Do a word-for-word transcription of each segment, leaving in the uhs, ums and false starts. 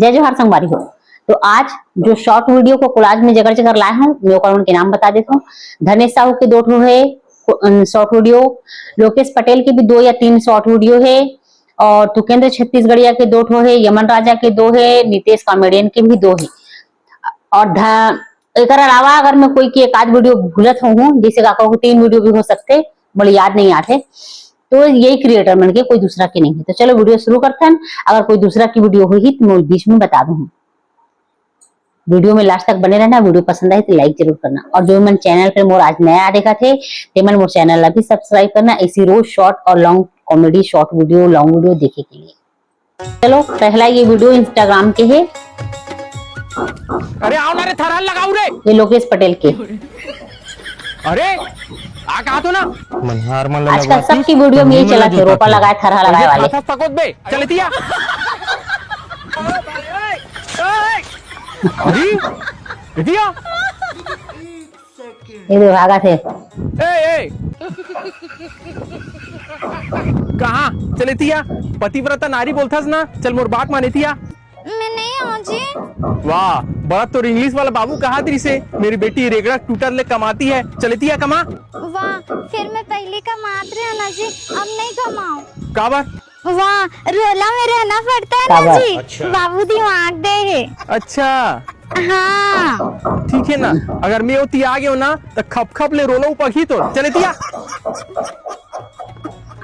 जय जोहार संगवारी हो। तो आज जो शॉर्ट वीडियो को कोलाज में जगह जगह लाए हूँ, मैं ओकर मन के नाम बता देता हूँ। धनेश साहू के दो ठो है शॉर्ट वीडियो, लोकेश पटेल के भी दो या तीन शॉर्ट वीडियो है, और तुकेंद्र छत्तीसगढ़िया के दो ठो है, यमन राजा के दो है, नितेश कॉमेडियन के भी दो है। और ध-, एकर अलावा अगर मैं कोई की एक आध वीडियो भूलत हूँ, जैसे काका को तीन वीडियो भी हो सकते, मोला याद नहीं आते, तो यही क्रिएटर मन के, कोई दूसरा के नहीं है। तो चलो वीडियो शुरू करते हैं। अगर कोई दूसरा की वीडियो हुई तो मैं बीच में बता दूँ। वीडियो में लास्ट तक बने रहना। वीडियो पसंद आए तो लाइक जरूर करना, और जो मन चैनल पे मोर आज नया देखा थे, ते मन मोर चैनल ला भी सब्सक्राइब करना। ऐसी रोज शॉर्ट और long comedy, short video, long video देखे के लिए। चलो, पहला ये वीडियो इंस्टाग्राम के है। अरे आओ ना रे, थरहर लगाऊ रे। ये लोकेश पटेल के। अरे आ कहा तो ना। मनिहार मन ल आजकल लगवाती, सबकी वीडियो में यही चला थे, रोपा लगाए, थरहा लगाए वाले। था सकोत बे, चलतिया। अरे दिया। ये दे भागा थे। ए, ए। कहाँ चले तिया? पतिव्रता नारी बोलथस ना, चल मोर बात माने तिया। मैं नहीं आऊँ जी। वाह, बड़ा तोर इंग्लिश वाला बाबू कहा दरी से, मेरी बेटी रेगड़ा टूटर ले कमाती है, चले तिया कमा। वाह, फिर मैं पहली कमात रहे ना जी, अब नहीं कमाऊँ। काबर? वाह, रोला में रहना पड़ता है ना काबर? जी, अच्छा। बाबू दिमाग दे है। अच्छा। हाँ। ठीक है ना, अगर मैं ओती आ गयो ना, तो खप खप ले रोला उपखी तो चले तिया।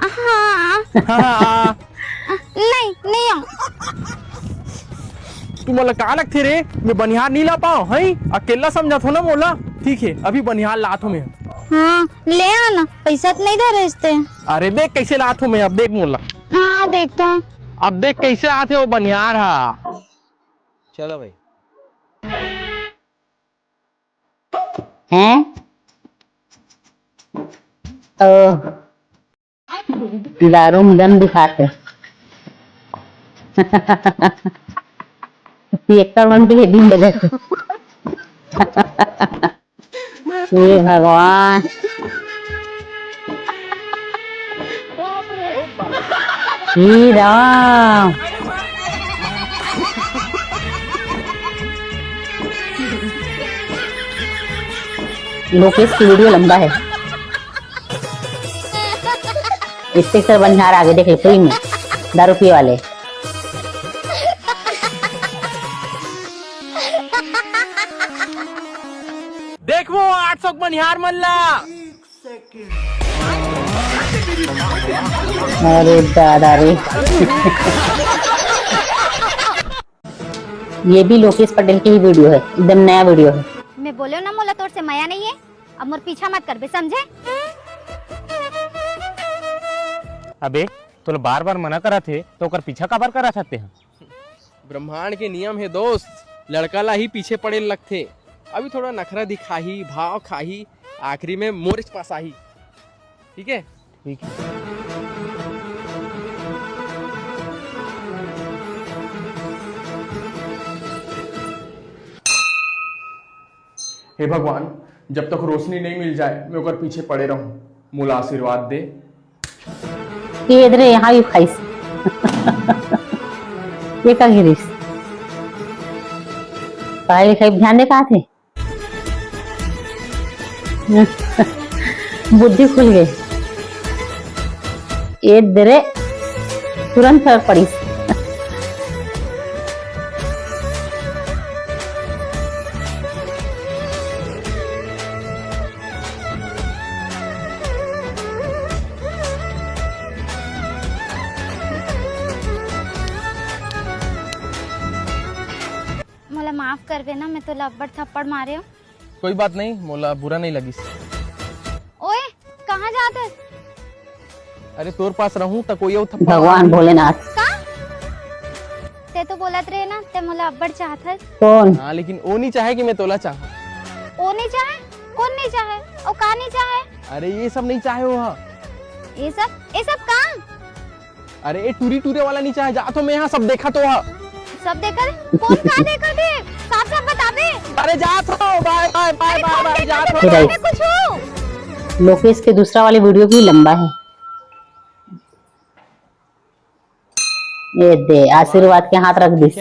हाँ। हाँ, हाँ, हाँ। नहीं, नहीं आऊँ। तू मोला का लगथे रे, मैं बनिहार नहीं ला पाओ, हैं? अकेला समझत हो ना मोला? ठीक है, अभी बनिहार लात हो मैं। हाँ, ले आना, पैसा तो नहीं दे रहे थे। अरे देख कैसे लात हो मैं, अब देख मोला। हाँ, देखता हूँ। अब देख कैसे आते हो बनिहार हा। चलो भाई। हैं? ओ, दारू में दम दिखाते। पियक्कड़ मन भी दिन बजे। हे भगवान, हे राम। लोकेश की वीडियो लंबा है, इससे सर बनिहार आगे देख ले, फ्री में दारू पिए वाले। देखो आठ सौ बनिहार मन ला। अरे दादा रे। ये भी लोकेश पटेल की ही वीडियो है, एकदम नया वीडियो है। मैं बोले ना मोला तोर से मया नहीं है, अब मोर पीछा मत करबे, समझे? अबे तोला बार बार मना करा थे तो ओकर पीछा काबर करा था तेहा? ब्रह्मांड के नियम हे दोस्त, लड़का ला ही पीछे पड़े लगथे। अभी थोड़ा नखरा दिखाही, भाव खाही, आखिरी में मोरेच पास आही। ठीक है? ठीक है। हे भगवान, जब तक रोशनी नहीं मिल जाए, मैं ओकर पीछे पड़े रहूं। मोला आशीर्वाद दे। ये इधर यहाँ भी खाइस। ये का गिरिस? पढ़ाई लिखाई ध्यान दे कहा थे? बुद्धि खुल गई। ये दरे तुरंत फर्क पड़िस। मोला माफ करबे ना, मैं तोला अब्बड़ थप्पड़ मारे हूँ। कोई बात नहीं, मोला बुरा नहीं लगिस। ओए, कहाँ जात हस? अरे तोर पास रहूं त कोई अउ थप्पड़ भगवान मार। भोलेनाथ। का? ते तो बोलत रहे ना, ते मोला अब्बड़ चाहत हस। कौन? हाँ, लेकिन ओ नहीं चाहे कि मैं तोला चाहूं। ओ नहीं चाहे? कौन नहीं चाहे? ओ का नहीं चाहे? अरे ये सब नहीं चाहे वो हा। ये सब? ये सब का? अरे ए टूरी टूरे वाला नहीं चाहे, जा तो मैं यहाँ सब देखा तो हा। सब देखा? कौन का देखा थे? साफ साफ बताबे। अरे जा तो, बाय बाय बाय अरे बाय कौन बाय, देखा जा थे? तो। बताबे कुछ हो? लोकेश के दूसरा वाले वीडियो भी लंबा है। ये दे, आशीर्वाद के हाथ रख दिस।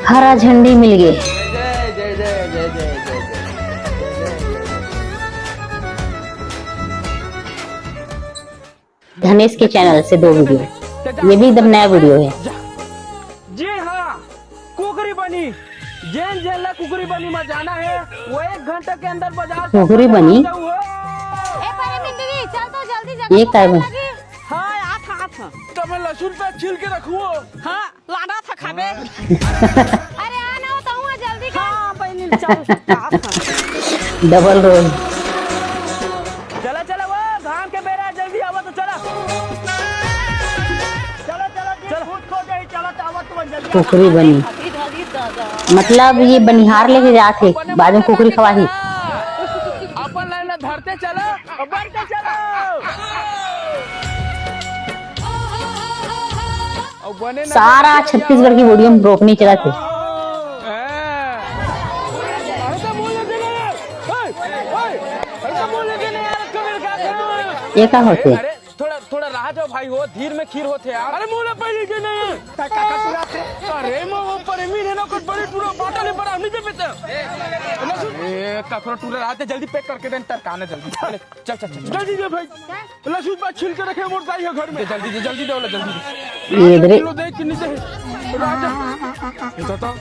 हरा झंडी मिल गे। धनेश के चैनल से दो वीडियो, ये भी एकदम नया वीडियो है। जी हाँ, कुकरी बनी। जेन जेन ला कुकरी बनी में जाना है, वो एक घंटा के अंदर बाजार से कुकरी बनी? ए, परेमी दीदी, चल तो जल्दी, जगह ये काय भूख बन- लगी। हाँ, आथा, आथा। तब मैं लहसुन पे छील के रखूँ। हाँ, लाना था खाबे। अरे, आना हो तो हुआ जल्दी कर। हाँ, बहनी, चल, आथा। Double role. चला, चला, वो घाम के बेरा, जल्दी आवा तो चला। चलो, चलो, जी, चलो। खुद खो जाई, चलो, तो आवा तुमन जल्दी। कुकरी बनी। मतलब ये बनिहार लेके जाथे, बाद में कुकरी खवाही। अपन लाइन ला धरते चलो, बढ़ते चलो। अब बने ना सारा करते छत्तीसगढ़ की वीडियो में रोपनी चला थे। हाँ। अरे तो बोल देते ना यार। ओए, ओए, अरे तो बोल देते ना यार, कमेंट क्या कर रहे हो? ये का होते? अरे थोड़ा, थोड़ा रहा जाओ भाई हो, धीर में खीर होथे यार। अरे मोला पहले के नहीं। का, का, का टूरा थे? अरे मैं वो परेमी ने ना कुछ बड़े टूरा बाटा ले बड़ा नहीं दे बेटा। ए, ककरो टूरा रहते जल्दी पैक करके देन, टरकाना जल्दी। चले, चल, चल, चल, चल। जल्दी दे भाई। लहसुन पात छील के रखे मोर दाई है घर में। जल्दी दे, जल्दी दे, जल्दी दे। ये इधर ही। किलो दे, कितनी दे? राजा। ये तो, तो,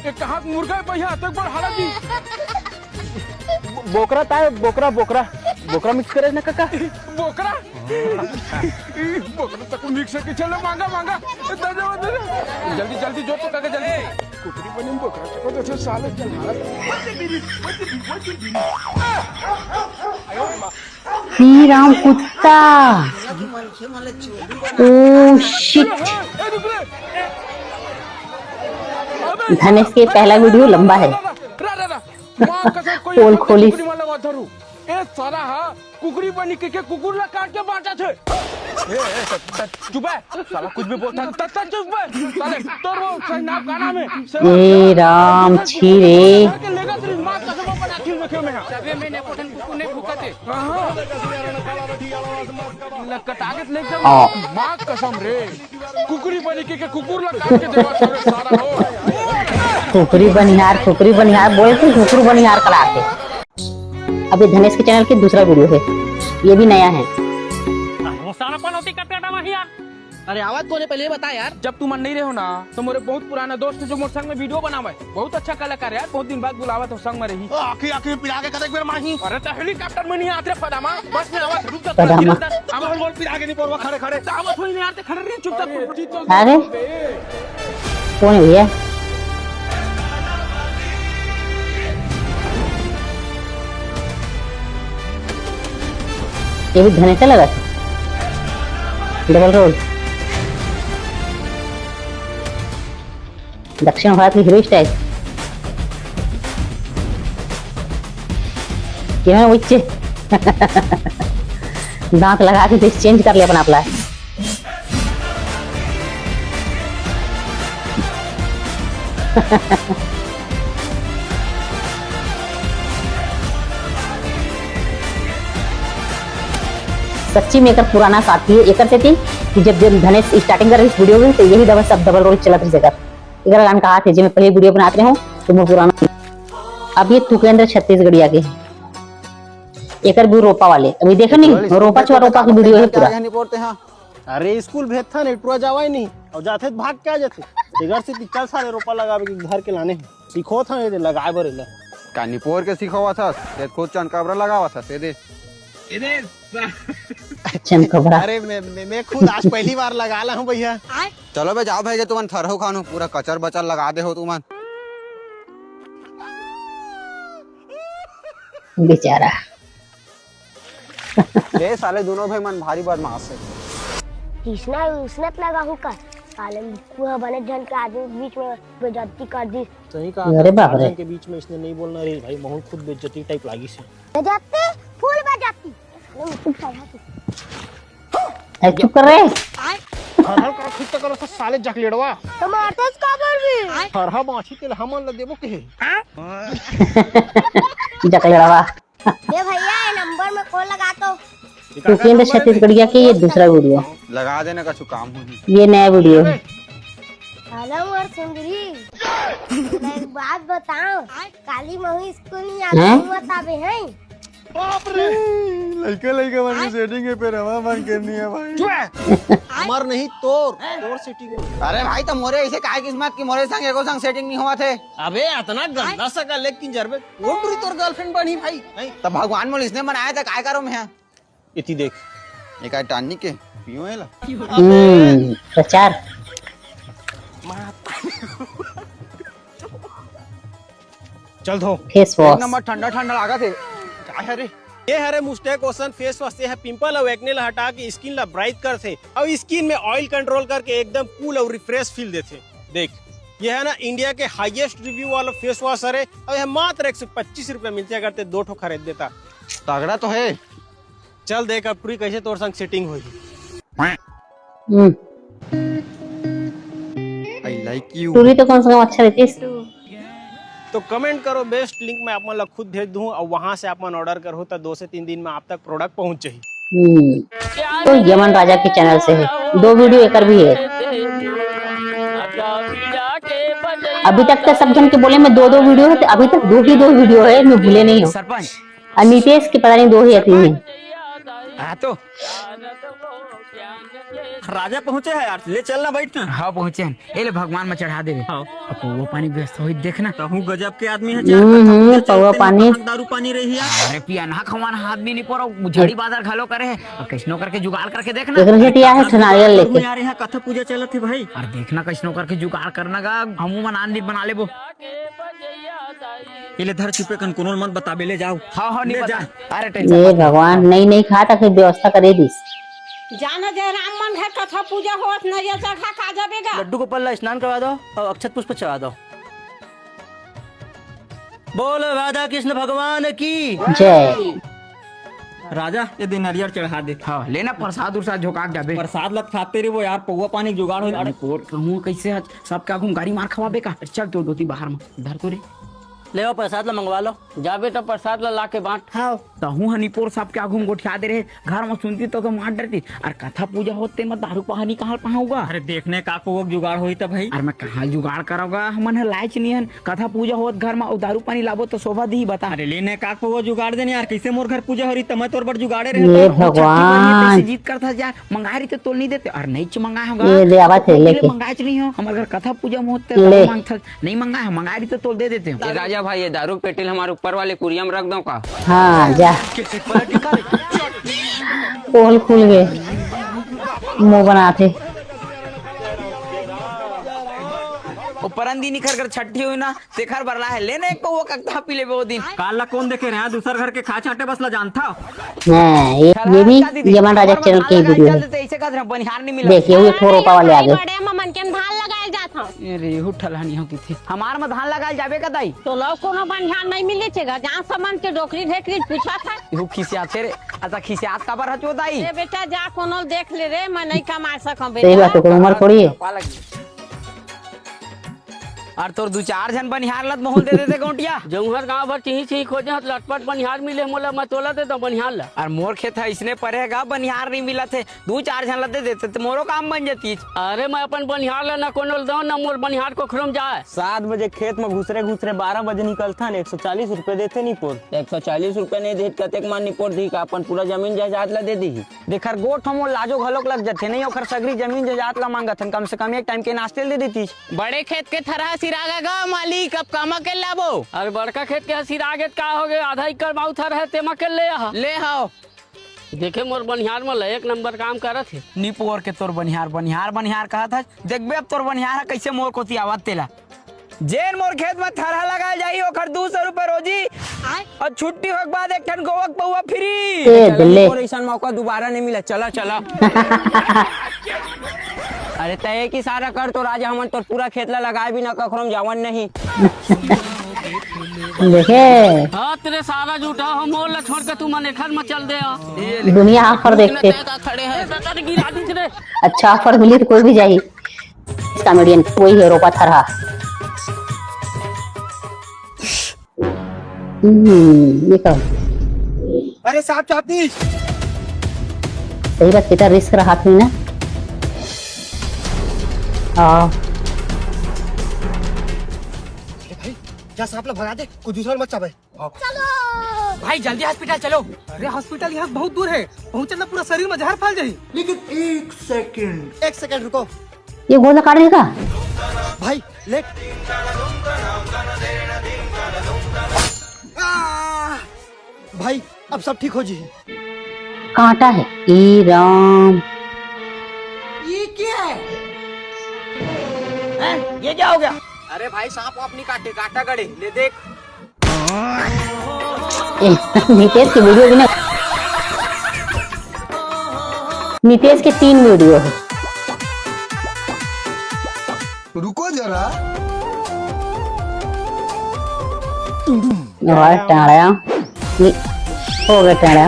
एक हाथ मुर्गा है भैया, तो एक बार हरा दी। बोकरा ता है, बोकरा, बोकरा। बोकरा मिक्स करे ना काका। बोकरा? बोकरा तक मिक्स के चलो, मांगा, मांगा। दे दे, दे दे। जल्दी, जल्दी, जो तो काका, जल्दी। कुकरी बनी बोकरा तक तो साले चल। श्री राम कुत्ता। Oh shit. धनेश के पहला वीडियो लंबा है। माँ कसम, कोई पोल खोलिस। कुकरी वाला बात धरू। ए साला हा, कुकरी बनी के, के कुकुर ला काट के बांटा थे। ए, ए, त, त, चुप है। साला कुछ भी बोलता है। त, त, चुप है। साले, तोर वो सही नाम का नाम है? ए राम, छी रे। के लेगा तेरी माँ कसम बना के रखे मैं। अबे मैं नेपोटन कुकुर नहीं भूखा थे। हाँ। लकटा के लेके आ। माँ कसम रे। कुकरी बनी के, के कुकुर ला काट के देवा छोरे सारा हो। कुकरी बनिहार, कुकरी बनिहार, बोल तू कुकुर बनिहार करा के। अभी धनेश के चैनल के दूसरा वीडियो है, ये भी नया है। वो सारा पनौती का पेटा वही यार। अरे आवाज कौन है, पहले ये बता यार। जब तुमन नहीं रहो ना, तो मोरे बहुत पुराना दोस्त है जो मोर संग में वीडियो बनावे। बहुत अच्छा कलाकार है यार, बहुत दिन बाद बुलावत हो संग में रही। ओ, आखिर, आखिर पिला के कतेक बेर माही? अरे तो हेलीकॉप्टर में नहीं आत रे पदामा, बस में आवाज रुक जा। पदामा। अब हम बोल पिला के नहीं बोलवा खड़े खड़े। तो आवाज हुई नहीं आते खड़े रही चुपचाप। अरे कौन है भैया? ये भी धनेश लगा था। Double role. दक्षिण भारत के हीरो स्टाइल। क्या है वो इच्छे? दांत लगा के फेस चेंज कर ले अपना, अपना। सच्ची में एकर पुराना साथी है, एकर सेती कि जब, जब धनेश स्टार्टिंग करे इस वीडियो में, तो यही दबा सब डबल रोल चलत रही जगह। एकर गान कहा थे, जे मैं पहले वीडियो बनात रहे हूँ, तो मैं पुराना। अब ये तुकेंद्र छत्तीसगढ़िया के, एकर भी रोपा वाले, अभी देखो नहीं, रोपा छुआ रोपा की वीडियो है पूरा। नहीं पड़ते हैं। अरे स्कूल भेजथन, ए टुरा जावय नहीं, अउ जाथे त भाग के आ जाथे। एकर से कि चल साले रोपा लगावे के घर के लाने हे। सिखोथन ए दे लगाए बर एला। का निपोर के सिखोवत हस, ए खुद चनकबरा लगावत हस, ए दे। ए दे। चनकबरा। अरे मैं, मैं, मैं खुद आज पहली बार लगा ला हूँ भैया। चलो बे जाओ भाई के तुमन थरहो खानो, पूरा कचर बचर लगा दे हो तुमन। बेचारा। ए साले दोनों भाई मन भारी बदमाश हे। इसना उसनत लगा हूँ का? साले बुक्कू ह बने झन के आदमी के बीच में बेइज्जती कर दिस। सही कहा अरे था, बाप चार रे। जन के बीच में इसने नहीं बोलना रे भाई, माहौल खुद बेइज्जती टाइप लागिस हे। बेइज्जती, फुल बेइज्जती। साले मुकुट साला तू। ए, चुप कर रे। हर हर कर खुद तक करो तो साले जकलेड़वा। तो मारतस काबर भी? हर हा बाछी तेल हमन ल देबो के। जकलेड़वा। ए भैया, ए नंबर में कॉल लगा तो। सुखिंदर छत्तीसगढ़िया के ये दूसरा वीडियो। लगा देना, कछु काम होही। ये नया वीडियो है। हेलो मोर सुंदरी, मैं एक बात बताऊं, काली महू स्कूल नहीं आती, हैं? बताबे हैं। बाप रे, लइका लइका मन के सेटिंग के फेर हमर मन के नहीं है भाई। हमार नहीं तोर, तोर सेटिंग। अरे भाई, त मोरे ऐसे काय किस्मत कि मोरे संग एको संग सेटिंग नहीं होवत हे। अबे अतना गंदा सा कर, लेकिन जरबे कोन टुरी तोर गर्लफ्रेंड बनी भाई, नहीं? त भगवान मोल इसने बनाया था, काय करो मैं? इति देख। ये काय टानिक के? पियो एला। हम्म, प्रचार। चल धो। फेस एक वॉश। नंबर ठंडा ठंडा लागत हे। काय हरे? ये हरे मुस्टैक ओशन फेस वॉश। ये ह पिंपल अउ एक्ने ला हटा के स्किन ला ब्राइट करथे अउ स्किन में ऑयल कंट्रोल करके एकदम कूल अउ रिफ्रेश फील देथे। देख, ये है ना इंडिया के हाईएस्ट रिव्यू वाला फेस वॉश हरे अउ ये मात्र एक सौ पच्चीस रुपया मिलथे अगर ते दो ठो खरीद देता। तगड़ा तो है। चल देख अब टुरी कैसे तोर संग सेटिंग होही। हम्म। I like you। टुरी तो कम से कम अच्छा रहती। तो कमेंट करो, बेस्ट लिंक मैं आप मन ला खुद भेज दूं और वहां से आप मन ऑर्डर करो तो दो से तीन दिन में आप तक प्रोडक्ट पहुंच जाही। हम्म। तो यमन राजा के चैनल से है, दो वीडियो एकर भी है। अभी तक तो सब जन के बोले मैं दो दो वीडियो है, तो अभी तक दो ही दो वीडियो है, मैं भूले नहीं हूँ। सरपंच। और नितेश के पता नहीं दो ही या तीन है। हाँ तो राजा पहुंचे है यार, ले चल ना, बैठ ना। हाँ पहुंचे हैं। ए ले भगवान में चढ़ा देवे। हाँ। अब वो पानी व्यवस्था होई, देख ना। कहूँ गजब के आदमी है हम्म, यार। हम्म, कथा पूजा पौवा चलते पानी। कहाँ दारू पानी रही यार। अरे पिया ना खवाना आदमी नहीं परो, झड़ी बाजार घलो करे है। अब कैसनो करके जुगाड़ करके देख ना। एकरे सेती आए है नारियल लेके। यार यहाँ कथा पूजा चलत है भाई। और देखना कैसनो करके जुगाड़ करना गा, हमू मन आनंदित बना लेबो। ये ले धर चुपे कन कोनो ल मत बताबे, ले जाओ। हाँ, हाँ, नहीं ले बता। जा। अरे टेंशन ये मत ले। भगवान, नहीं, नहीं खाता, फिर व्यवस्था करे दिस। जाना जय राम मन घर कथा पूजा होत, नरियल चढ़ा खा जाबे गा। लड्डू गोपाल ला स्नान करवा दो और अक्षत पुष्प चढ़ा दो। बोल राधा कृष्ण भगवान की जय। राजा, ये दे नरियर चढ़ा दे। हाँ, लेना प्रसाद उरसाद झोंका के जाबे। प्रसाद लत खाते रे वो यार, पौवा पानी के जुगाड़ हो। अरे कोर कहूँ कैसे आज सबके आगू म गारी मार खवाबे का? चल तो धोती बाहर में धर तो रे। ले वो प्रसाद ला मंगवा लो। जा बेटा, प्रसाद ला लाके बांट। हाँ। तहूँ ह निपोर सबके आगू म गोठिया दे रहे, घर म सुनती तो, तो मार डरती। अरे कथा पूजा होत ते म दारू पानी कहाँ पहाऊंगा? अरे देखने का को जुगाड़ होई त भाई। अरे मैं कहाँ जुगाड़ करोगा, हमन ह लायच नहीं हन। कथा पूजा होत घर म अउ दारू पानी लाबो तो शोभा दिही बता। अरे लेने का को जुगाड़ देने यार, कैसे मोर घर पूजा हो रही त मैं तोर बर जुगाड़े रहे। ये भगवान। जीत करथा यार, मंगाए रही तो तोल नहीं देते। अरे नहीं च मंगाए होगा। ये ले आवा थे लेके। मंगाए च नहीं हो, हमारे घर कथा पूजा म होत ते ले। दारू मांगथा। नहीं मंगाए हो, मंगाए रही तो तोल दे देते हो। ए राजा भाई, ये दारू पेटी ल हमारे ऊपर वाले कुरिया में रख दो का? हाँ, जा। पोल खुल गए, मुंह बनाते। ओ परन दिन इखर कर छट्ठी हुई ना, तेखर बर लाहे, लेने एक पौवा ककथा पी लेबे ओ दिन। काल ला कौन देखे रहे? दूसर घर के खा छाटे बस ला जानथा। हाँ, ये, ये भी यमन राजा चैनल के वीडियो है। देख, ये हुए एक ठो रोपा वाले आ गए। बड़े मन के धान लगाए जात हव। ए रे, एहू ठलहनी हो किथे। हमार में धान लगाए जाबे का दाई? तो लो कोनो बनिहार नहीं मिले छे गा, जहाँ समन के डोकरी ढेकरी पूछा था। एहू खिसियाथे रे। अच्छा, खिसियात काबर हचो दाई? ए बेटा, जा कोनो देख ले रे, मैं नहीं कमा सकम बेटा। सही बात है, कोनो उम्र थोड़ी है। और तोर दू चार झन बनिहार लत मोहल दे देते गोटिया। जौहर गांव भर चिही चिही खोजे हत, लटपट बनिहार मिले मोला, मैं तोला दे दो बनिहार ला। और मोर खेत है इसने परे है गा, बनिहार नहीं मिलत है, दू चार झन ला दे देते तो मोरो काम बन जाती। अरे मैं अपन बनिहार ला ना कोनो ल दो ना मोर बनिहार कोखरो म जाए। सात बजे खेत में घुसरे घुसरे बारह बजे निकलथन, एक सौ चालीस रुपये देते निपोर। एक सौ चालीस रुपये नहीं देत कतेक मान निपोर दी का अपन पूरा जमीन जायदाद ला दे दी। देख हर गोठ हमो लाजो घलोक लग जथे, नहीं ओखर सगरी जमीन जायदाद ला मांगत हन, कम से कम एक टाइम के नाश्ते ल दे देतीस। बड़े खेत के थरहा सिरागा गा मालिक, अब कामा के लाबो? अरे बड़का खेत के सिरागे त का हो गए, आधा एकड़ बाऊ थरहा तेमा के ले आ। ले हाव। देखे मोर बनिहार मन ल एक नंबर काम करत हे। निपोर के तोर बनिहार, बनिहार, बनिहार कहत हस, देखबे अब तोर बनिहार ह कइसे मोर कोती आवत तेला। जेन मोर खेत म थरहा लगाए जाही, ओखर दू सौ रुपए रोजी अउ छुट्टी होए के बाद एक ठन गोवक पौवा फ्री। ए, चलो, दिल्ली। निपोर अइसन मौका दोबारा नहीं मिला। चला, चला। अरे, तय एक इशारा कर तो राजा, हमन तोर पूरा खेत ला लगाए बिना कखरो म जावन नहीं। देखे। हाँ, तेरे सारा झूठा हो, मोर ला छोड़ के तू मन एखर म चल दे आ। दुनिया offer देखते। खड़े हैं। अच्छा offer मिली तो कोई भी जाही। Comedian कोई है रोपा थरहा। हम्म, ये का? अरे साहब चाहती। सही बात, कितना रिस्क रहा थी ना। हाँ। अरे भाई, जा सांप ला भगा दे, कोई दूसरा मत चाबे। भाई, जल्दी हॉस्पिटल चलो। अरे, हॉस्पिटल यहाँ से बहुत दूर है, पहुँचत ना पूरा शरीर में जहर फैल जाही। लेकिन एक सेकंड। एक सेकंड रुको। ये गोला काट देगा। भाई, लेट। आ! भाई, अब सब ठीक हो जी। कांटा है। ई राम। ये क्या है? हैं? ये क्या हो गया? अरे भाई, सांप वाप नहीं काटे, कांटा गड़े, ले देख। ए, नितेश की वीडियो भी ना, नितेश के तीन वीडियो है। रुको जरा। और टाड़ा। ये हो गया टाड़ा।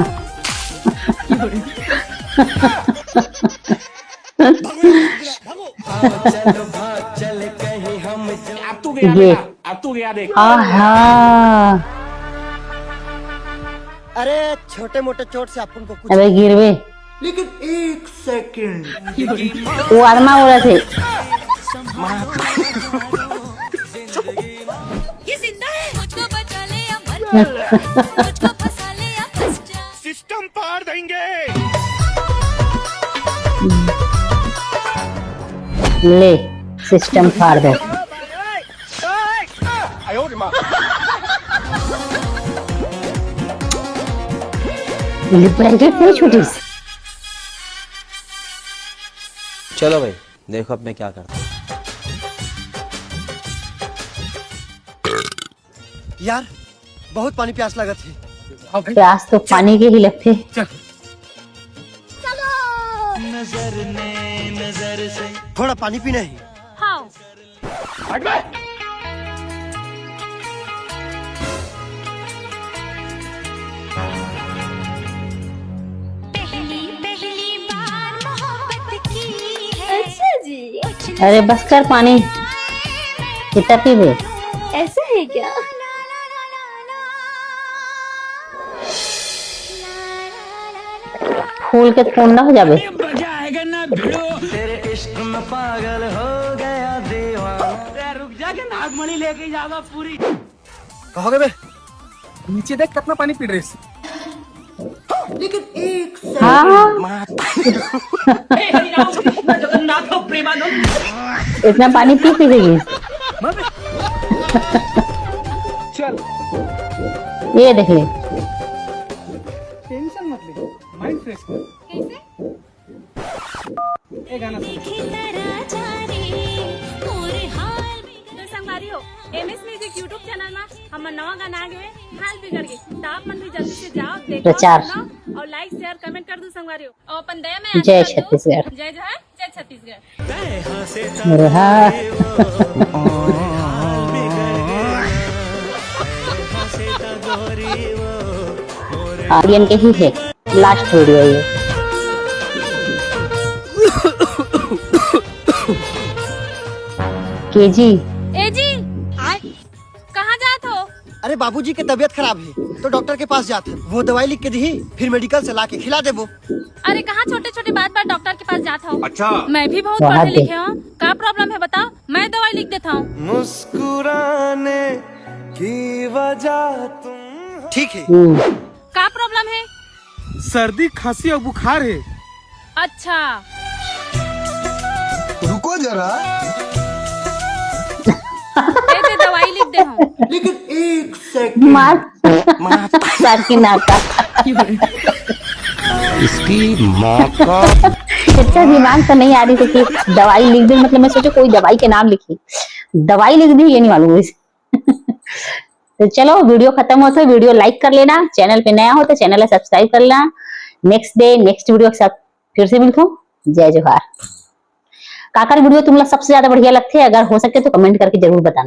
अब तू गया ये। बेटा, अब तू गया देख। आहा। अरे, छोटे मोटे चोट से अपन को कुछ अबे गिरवे। लेकिन एक सेकंड। वो आत्मा हो रहा थे। ये जिंदा है। मुझको बचा ले या मर जा। मुझको फंसा ले या फंस जा। सिस्टम पार देंगे। ले, सिस्टम फाड़ दो। ये ब्रैकेट नहीं छूटी। चलो भाई, देखो अब मैं क्या करता हूँ। यार, बहुत पानी प्यास लगत हे। प्यास तो पानी के ही लगथे। चल। थोड़ा पानी पीना है। हाँ। पहली पहली बार मोहब्बत की है। अच्छा जी। अरे बस कर पानी, कितना पीबे? ऐसा है क्या? फूल के तो फोन ना हो जाबे। तेरे इश्क में पागल हो गया दीवाना। रुक जा के नागमणि लेके जावा पूरी। कहोगे बे? नीचे देख कितना पानी पी रहे। लेकिन एक हाँ। हे हरि राम कृष्ण जगन्नाथ प्रेमानंद। इतना पानी पी पी देगी। चल। ये देख ले। टेंशन मत ले, माइंड फ्रेश कर। कैसे? ए गाना सुन। तो संगवारी हो, एमएस म्यूजिक YouTube चैनल में हमर नवा गाना आ गए, हाल बिगड़ गए। तो आप मन भी जल्दी से जाओ, देखो, प्रचार। सुनो और लाइक, शेयर, कमेंट कर दो संगवारी हो। और अपन दया में जय आशीर्वाद दो। छत्तीसगढ़। जय जोहार, जय छत्तीसगढ़। अरे हाँ। आर्यन के ही है, लास्ट वीडियो ये। केजी। ए जी, कहाँ जात हो? अरे बाबूजी के तबीयत खराब है तो डॉक्टर के पास जात है, वो दवाई लिख के दी, फिर मेडिकल से ला के खिला देबो। अरे कहाँ छोटे छोटे बात पर डॉक्टर के पास जात हो? अच्छा। मैं भी बहुत पढ़े लिखे हूँ, का प्रॉब्लम है बताओ, मैं दवाई लिख देता हूँ। मुस्कुराने की वजह तुम हो। ठीक है। हम्म। का प्रॉब्लम है? सर्दी, खांसी और बुखार है। अच्छा। रुको जरा। ए दे दवाई लिख दे हूँ। लेकिन एक सेकंड। मार, मार। साकी नाका। इसकी माँ का। इतना दिमाग तो नहीं आ रही थी कि दवाई लिख दे, मतलब मैं सोचा कोई दवाई के नाम लिखी, दवाई लिख दी ये नहीं मालूम मुझे। तो चलो वीडियो खत्म होत हे, वीडियो लाइक कर लेना, चैनल पे नया हो तो चैनल ला सब्सक्राइब कर लेना। नेक्स्ट डे नेक्स्ट वीडियो के साथ फिर से मिलथों। जय जोहार। काकर वीडियो तुमला सबसे ज्यादा बढ़िया लगथे, अगर हो सके तो कमेंट करके जरूर बताना।